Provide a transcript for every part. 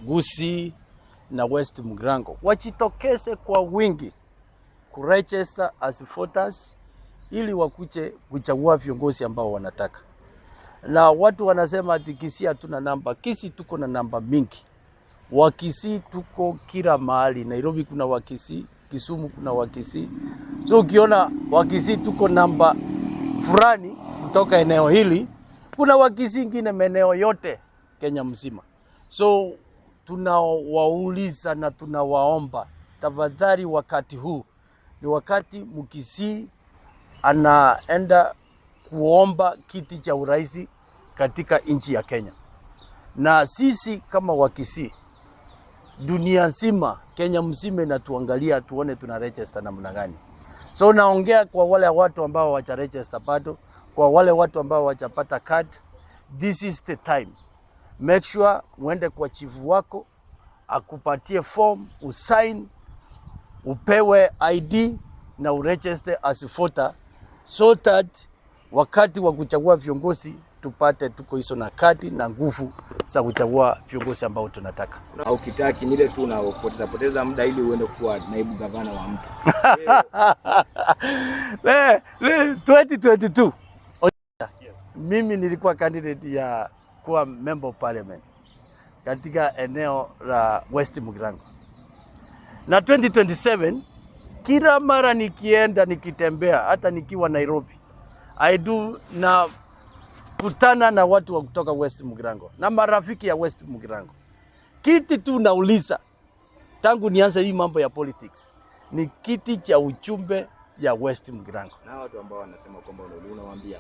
Gusii na West Mugirango wajitokeze kwa wingi kuregister as voters ili wakuje kuchagua viongozi ambao wanataka. Na watu wanasema ati Kisii hatuna namba. Kisii tuko na namba mingi. Wakisii tuko kila mahali. Nairobi kuna Wakisii, Kisumu kuna Wakisii. So ukiona Wakisii tuko namba fulani kutoka eneo hili, kuna Wakisii ingine maeneo yote Kenya mzima. So tunawauliza na tunawaomba tafadhali, wakati huu ni wakati Mkisii anaenda kuomba kiti cha urais katika nchi ya Kenya, na sisi kama Wakisii, dunia nzima, Kenya mzima inatuangalia tuone tuna register namna gani. So naongea kwa wale watu ambao hawaja register bado, kwa wale watu ambao hawajapata card, this is the time. Make sure uende kwa chifu wako akupatie form, usign, upewe ID na uregister as voter so that wakati wa kuchagua viongozi tupate tuko hizo na kadi na nguvu za kuchagua viongozi ambao tunataka. Au kitaki ni ile tu unapoteza poteza muda ili uende kuwa naibu gavana wa mtu. Le, 2022 mimi nilikuwa candidate ya kuwa member of parliament katika eneo la West Mugirango, na 2027 kila mara nikienda nikitembea, hata nikiwa Nairobi, I do na kutana na watu wa kutoka West Mugirango na marafiki ya West Mugirango. Kiti tu nauliza tangu nianze hii mambo ya politics ni kiti cha ujumbe ya West Mugirango. Na watu ambao wanasema kwamba unawaambia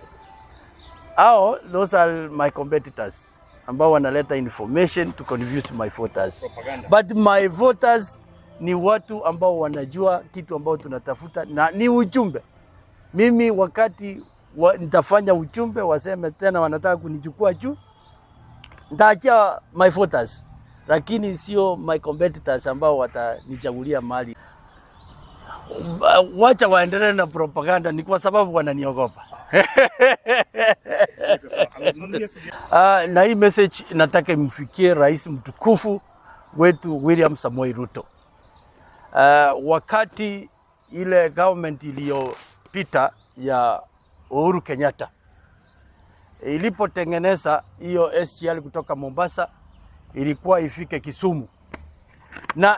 Hao, those are my competitors ambao wanaleta information to confuse my voters. Propaganda. But my voters ni watu ambao wanajua kitu ambao tunatafuta na ni ujumbe. Mimi wakati nitafanya ujumbe waseme tena wanataka kunichukua juu, nitaachia my voters, lakini sio my competitors ambao watanichagulia mali. Wacha waendelee na propaganda, ni kwa sababu wananiogopa. Na hii message nataka imfikie rais mtukufu wetu William Samoei Ruto. Wakati ile government iliyopita ya Uhuru Kenyatta ilipotengeneza hiyo SGR kutoka Mombasa, ilikuwa ifike Kisumu na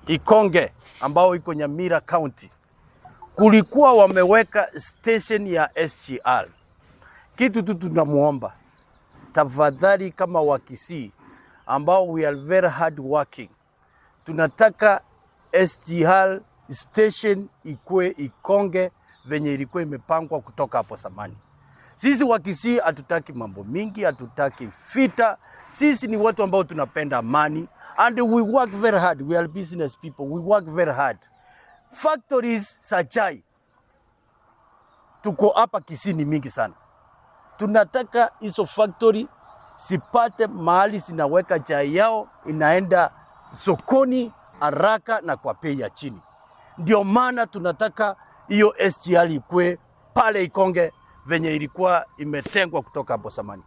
Ikonge ambao iko Nyamira County, kulikuwa wameweka station ya SGR. Kitu tu tunamuomba tafadhali, kama Wakisii ambao we are very hard working, tunataka SGR station ikue Ikonge venye ilikuwa imepangwa kutoka hapo zamani. Sisi Wakisii hatutaki mambo mingi, hatutaki vita. Sisi ni watu ambao tunapenda amani and we work very hard. We are business people. We work very hard. Factories za chai tuko hapa Kisii ni mingi sana. Tunataka hizo factory sipate mahali zinaweka chai yao inaenda sokoni haraka na kwa bei ya chini. Ndio maana tunataka hiyo SGR ikue pale Ikonge venye ilikuwa imetengwa kutoka hapo zamani.